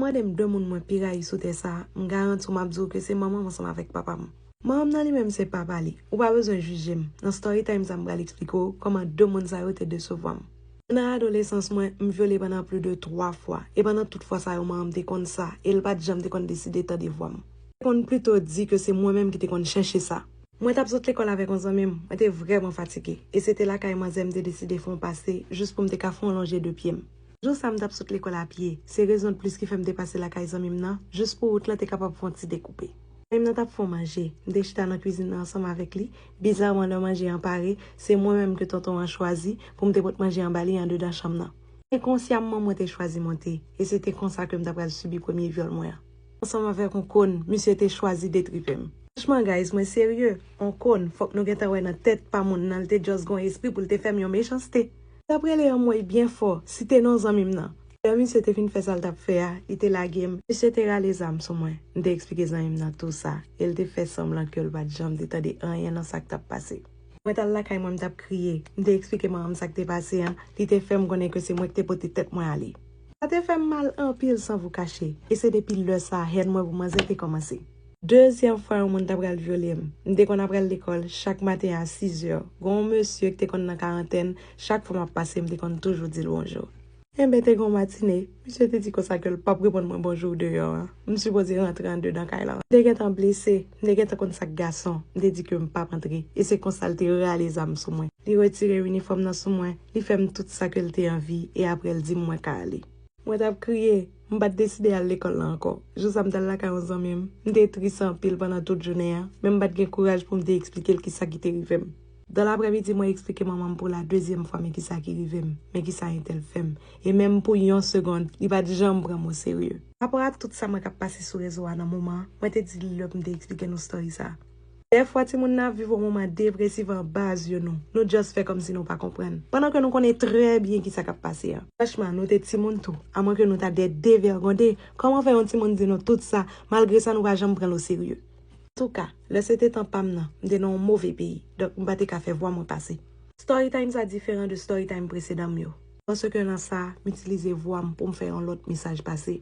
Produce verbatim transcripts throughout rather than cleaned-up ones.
Mande m de moun mwen pi rayi sou tè sa a, m garanti w m ap di w ke se manman m ansanm avèk papa m. Manman m nan li menm se papa li. Ou pa bezwen jije m. Nan story time sa m pral eksplike w kòman de moun sa yo te desevwa m. Pandan adolesans mwen, m vyole pandan plis de twa fwa. E pandan tout fwa sa yo, manman m te konn sa, e l pa t janm te konn deside tande vwa m. Li te konn plito di ke se mwen menm ki te konn chèche sa. Mwen t ap sot lekòl avèk yon zanmi m, mwen te vrèman fatige, e se te lakay manzè m te deside fè yon pase, jis pou m te ka fè yon lonje de pye m. Jou sa m t ap sot lekòl a pye, se rezon de plis ki fè m te pase lakay zanmi m nan, jis pou wout lan te kapab fè yon ti dekoupe. Zanmi m nan t ap fè yon manje, m te chita nan kwizin nan ansanm avèk li, bizarman lè manje an pare, se mwen menm ke tonton an chwazi pou m te pot manje an ba li andedan chanm nan. Enkonsyamman mwen te chwazi monte, e se te konsa ke m ta pral sibi premye vyòl mwen an. Ansanm avèk yon kòn, misye te chwazi detripe m. Franchman guys, mwen serye, yon kòn, fòk nou gentan wè nan tèt pa moun nan, l te just gon espri pou l te fè m yon mechanste. L t ap rele anmwey byen fò, site non zanmi m nan. Lè misye te fin fè sa l t ap fè a, li te lage m. Misye te rale zam sou mwen. M te eksplike zanmi m nan tou sa, e l te fè sanblan ke l pa t janm te tande anyen nan sa k t ap pase. Mwen t al lakay mwen, m t ap kriye. M te eksplike manman m sa k te pase an. Li te fè m konnen ke se mwen ki te pote tèt mwen ale. Sa te fè m mal anpil, san vou kache. E se depi lè sa a, hèn mwen pou manzè te kòmanse. Dezyèm fwa yon moun ta pral vyole m. M te konn ap pral lekòl chak maten a sizè. Gon yon mesye ki te konn nan karantèn, chak fwa m ap pase, m te konn toujou di l bonjou. Enben, te gon matine, misye te di konsa ke l p ap reponn mwen bonjou deyò a. M sipoze rantre andedan kay la. M te gentan blese, m te gentan konn sa k gason. M te di ke m p ap antre, e se konsa l te rale zam sou mwen. Li retire inifòm nan sou mwen, li fè m tout sa ke l te anvi, e apre l di m mwen ka ale. Mwen t ap kriye, m pa t deside al lekòl la ankò. Jou sa m t al lakay yon zanmi m, m te tris anpil pandan tout jounen an, men m pa t gen kouraj pou m te eksplike l kisa ki te rive m. Dan laprèmidi, mwen eksplike manman m pou la dezyèm fwa men kisa ki rive m, men kisa entèl fè m. E menm pou yon segonn, li pa t janm pran m oserye. Rapò a tout sa mwen k ap pase sou rezo a nan moman an, mwen te di l lè m te eksplike nou story sa a. Dèfwa timoun nan ap viv yon moman depresiv anba zye nou. Nou just fè kòmsi nou pa konprann. Pandan ke nou konnen trè byen kisa k ap pase an. Franchman, nou te timoun tou. Amwen ke nou ta de devègonde, kòman fè yon timoun di nou tout sa, malgre sa nou pa janm pran l oserye? Antouka, lè se te tan pa m nan, m te nan yon move peyi, donk m pa te ka fè vwa mwen pase. Story time sa diferan de story time presedan m yo. Paske nan sa, m itilize vwa m pou m fè yon lòt mesaj pase.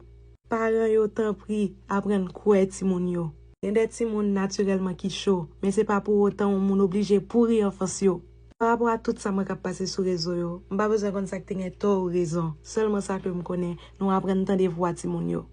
Paran yo, tanpri, aprann kwè timoun yo. Gen de timoun natirèlman ki cho, men se pa pou otan yon moun oblije pouri anfans yo. Pa rapò a tout sa mwen k ap pase sou rezo yo, m pa bezwen konn sa k te gen tò ou rezon. Sèlman sa ke m konnen, nou aprann tande vwa timoun yo.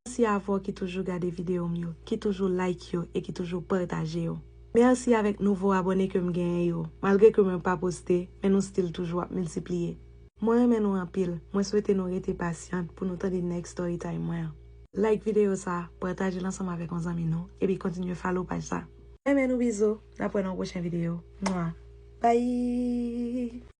Mèsi avè w ki toujou gade videyo m yo, ki toujou like yo e ki toujou pataje yo. Mèsi avèk nouvo abòne ke m genyen yo. Malgre ke mwen pa poste, men nou still toujou ap miltipliye. Mwen renmen nou anpil. Mwen swete nou rete pasyant pou nou tande next story time mwen an. Like videyo sa, pataje l ansanm avèk yon zanmi nou, epi kontinye follow paj sa. Renmen nou, bizou. N ap wè nan yon pwochen videyo. Mwa. Bye!